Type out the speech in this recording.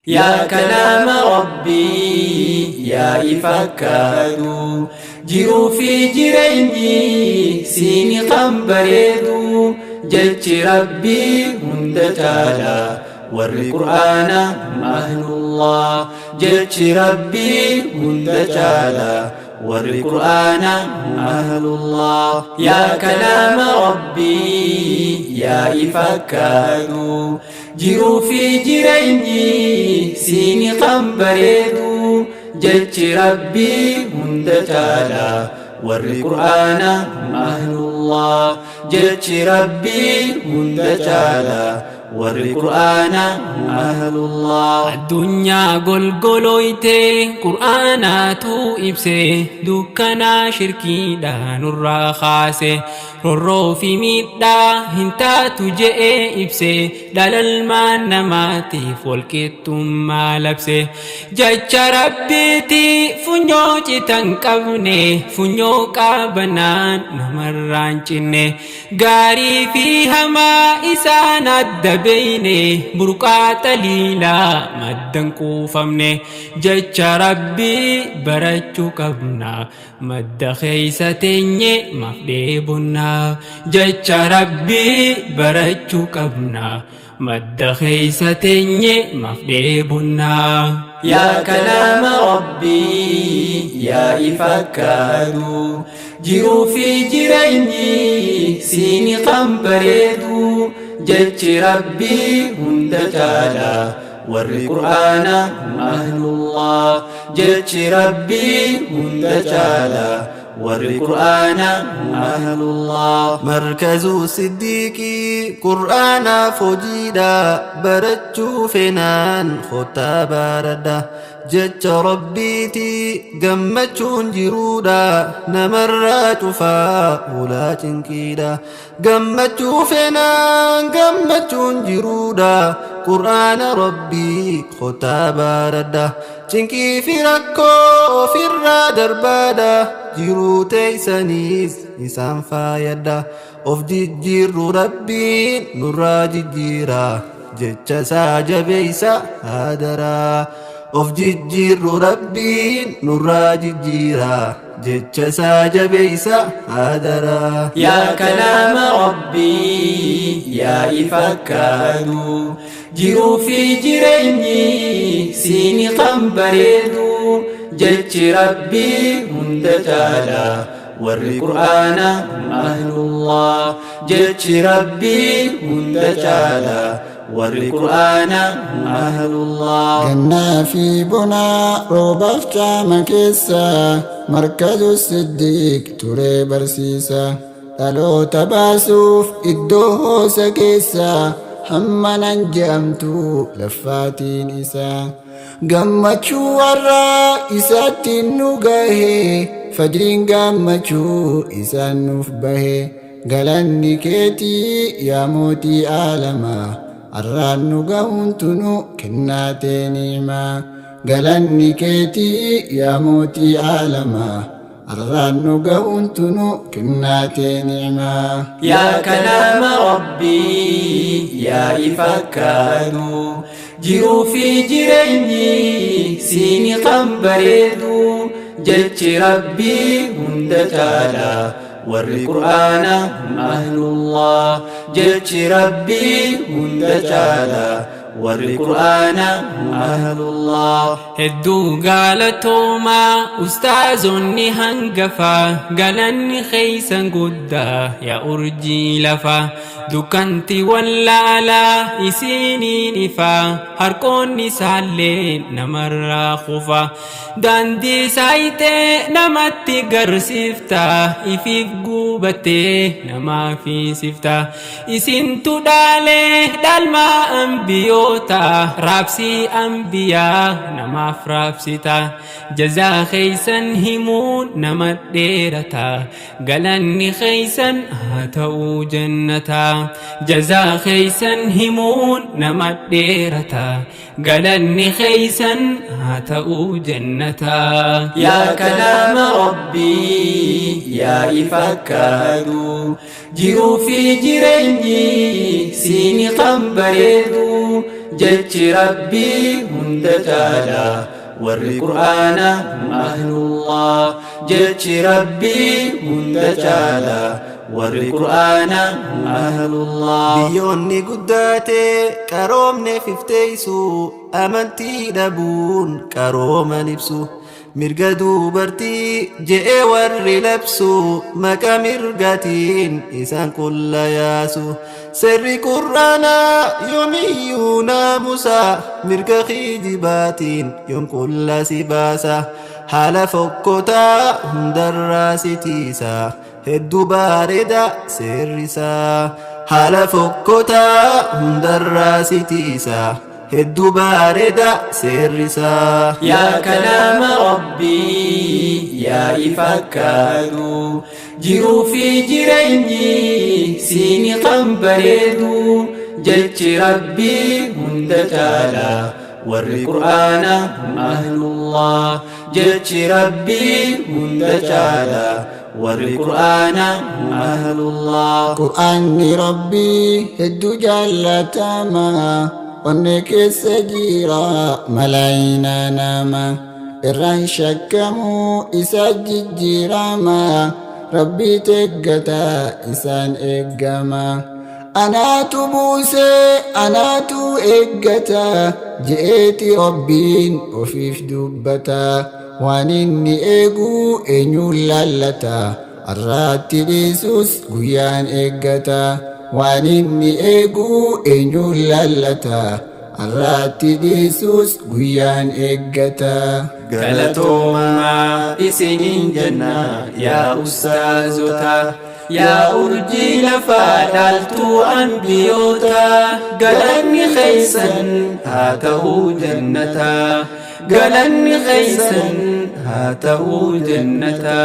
Yaa kalaama Rabbii yaa ifa aduu, jiruu fi jireenyi siini kan bareedu. Jechi Rabbii hunda caala, warri Qur'aana ahlullah. Jechi Rabbii hunda caala, warri Qur'aana ahlullah. Yaa kalaama Rabbii yaa ifa aduu, jiruu fi jireenyi siini kan bareedu. Jechi Rabbii hunda caala, warri Qur'aana ahlullah. Jechi Rabbii hunda caala, warri Qur'aana ahlullah. Addunyaa golgolooyte Qur'aanaatu ibse, dukkanaa shirkiidha nurraa kaase, rorroo fi miidhaa hin taatu je'ee ibse, dhalalmaan namaatiif walqixxummaa labse. Jecha Rabbiiti funyoo citan qabne, funyoo qaabanaan namarraan cinne, gaarii fi hamaa isaan adda beeyne, burqaa xaliilaa maddan quufamne. Jecha Rabbii barachuu qabna, madda keeysa teenye maaf dheebonnaa? Jecha Rabbii barachuu qabna, madda keeysa teenye maaf dheebonnaa? Yaa kalaama Rabbii yaa ifa aduu, jiruu fi jireenyi siini kan bareedu. Jechi Rabbii hunda caala, warri Qur'aana ahlullah. Jechi Rabbii hunda caala, warri Qur'aana ahlullah. Markazuu Siddiiqii Qur'aanaaf hojiidha, barachuu feenaan kottaa baradha. Jecha Rabbiiti gammachuun jiruudha, namarraa cufaa ulaa cinqiidha. Gammachuu feenaan gammachuun jiruudha, Qur'aana Rabbii kottaa baradha. Cinqii fi rakkoo ofirraa darbaadha, jiruu teeysaniis isaan faayadha. Of jijjiirru Rabbiin nurraa jijjiira, jecha isaa jabeeysa haadaraa. Of jijjiirru Rabbiin nurraa jijjiira, jecha isaa jabeeysa haadaraa. Yaa kalaama Rabbii yaa ifa aduu, jiruu fi jireenyi siini kan bareedu. Jechi Rabbii hunda caala, warri Qur'aana ahlullah. Jechi Rabbii hunda caala, warri Qur'aana ahlullah. Gannaa fi bonaa, roobaaf caama keessa, Markazu Siddiiq turee barsiisa. Dhaloota baasuuf iddoo hoosa keessa, hamma nan je'amtu laffaatiin isaa. Gammachuu warraa isaattiin nu gahe, fajriin gammachuu isaan nuuf bahe. Galanni keetii yaa mootii aalamaa, arraan nu gahuun tunu kennaa tee ni'imaa. Galanni keetii yaa mootii aalamaa, arraan nu gahuun tunu kennaa tee ni'imaa. Yaa kalaama Rabbii yaa ifa aduu, jiruu fi jireenyi siini kan bareedu. Jechi Rabbii hunda caala, warri Qur'aana ahlullah. Jechi Rabbii hunda caala, warri Qur'aana ahlullah. Hedduu galatoomaa ustaazonni hangafa, galanni keeysan guddaa yaa urjii lafa. Dukkanti wallaalaa isiniin ifa, harqoonni isaallee namarraa kufa. Daandii saayitee namatti garsiifta, ifiif guubattee namaaf hiisifta. Isintu dhaalee dhaalmaa ambiyoota, raabsii ambiyaa namaaf raabsita. Jazaa keeysan himuun nama dheerata, galanni keeysan haa ta'uu jannata. Jazaa keeysan himuun nama dheerata, galanni keeysan haa ta'uu jannata. Yaa kalaama Rabbii yaa ifa aduu, jiruu fi jireenyi siini kan bareedu. Jechi Rabbii hunda caala, warri Qur'aana hum ahlullah. Jechi Rabbii hunda caala, warri Qur'aana hum ahlullah. Biyyoonni guddaate qaroomne fifteeysu, amantii dhabuun qarooman ibsu. Mirga dubartii je'ee warri labsu, maqa mirgatiin isaan qulla yaasu. Seerri Qur'aanaa yoomiyyuu naamusa, mirga kijibaatiin yoom qulla si baasa. Haala fokkotaa hundarraa si tiisa, hedduu bareeda seerri isaa. Haala fokkotaa hundarraa si tiisa, hedduu bareeda seerri isaa. Yaa kalaama Rabbii, yaa ifa akka aduu, jiruu fi jireenyi siini kan bareedu. Jechi Rabbii hunda caala, warri Qur'aana hum ahlullah. Jechi Rabbii hunda caala, warri Qur'aana hum ahlullah. Qur'aanni Rabbii hedduu jaallatama, onnee keessa jira malaayinaa nama irraan shakkamuu isa jijjiirama. Rabbii teeggata isaan eeggama. Anaatu buusee, anaatu eeggata je'eeti Rabbiin ofiif dubbata. Waan inni eeguu eenyuun laallata? Arraatti dhiisus guyyaan eeggata. Waan inni eeguu eenyuun laallata? Arraatti dhiisus guyyaan eeggata. Galatoomaa isiniin jenna yaa ustaazota, yaa urjii lafaa, dhaaltuu anbiyoota. Galanni keeysan haa ta'uu jannata, galanni keeysan haa ta'uu jannata.